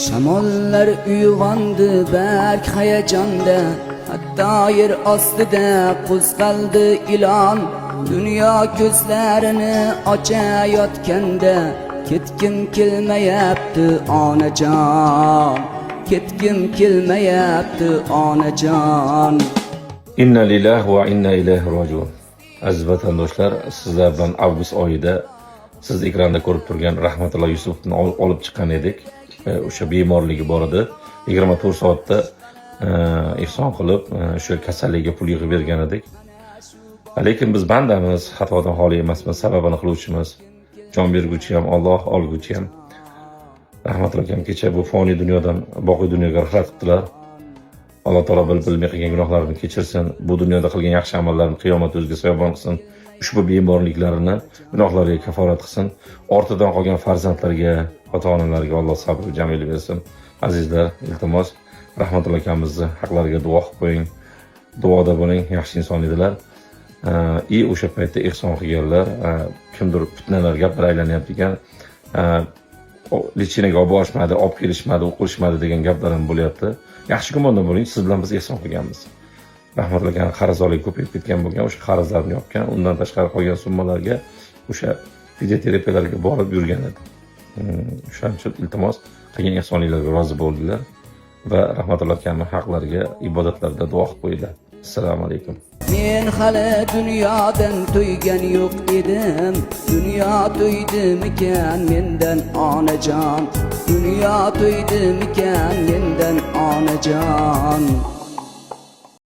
Shamollar uyg'ondi bark hayajonda, hatto yer ostida qo'zg'aldi ilon. Dunyo ko'zlarini ochayotganda, ketgim kelmayapti, onajon, ketgim kelmayapti, onajon. Inna lillahi va inna ilayhi rojiun. Aziz vatandoshlar, sizlar bilan avgust oyida siz ekranda ko'rib turgan Rahmatullo Yusufni olib chiqqan edik. O'sha bemorligi bor edi. 24 soatda ehson qilib, o'sha kasalligiga pul yig'ib bergan edik. Lekin biz bandamiz, xatodan xoli emasmiz, sababini qiluvchimiz. Jon berguvchi ham Alloh, olguvchi ham. Rahmatullo akam kecha bu foniy dunyodan boqiy dunyoga rihlat qildilar. Alloh taolo bilib bilmay qilgan gunohlarini kechirsin. Bu dunyoda qilgan yaxshi amallarini qiyomat o'ziga soyabon qilsin. Ushbu bemorliklarini gunohlariga kaforat qilsin. Ortidan qolgan farzandlarga, ota-onalarga Alloh sabr jamil bersin. Azizlar, iltimos, Rahmatullo akamizni haqlariga duo qilib qo'ying. Duoda bo'ling, yaxshi inson edilar. И o'sha paytda ehson qilganlar, kimdir fitnalar, gaplar aylanyapti ekan. Лечение ga olib borishmadi, olib kelishmadi, o'qilishmadi degan gaplar ham bo'lyapti. Yaxshi gumonda bo'ling, siz bilan biz ehson qilganmiz. Rahmatullo akani qarzdorligi ko'payib ketgan bo'lgan, o'sha qarzlarni yopgan, undan tashqari qolgan summalarga o'sha fizioterapiyalarga borib yurgan edi. O'shaning uchun iltimos, qilgan ehsonliklarga rozi bo'ldilar va Rahmatullo akamni haqlariga ibodatlarda duo qilib qo'yinglar. Assalomu alaykum. Men hali dunyodan to'ygan yo'q edim, dunyo to'ydimikan mendan, onajon, dunyo to'ydimikan mendan, onajon?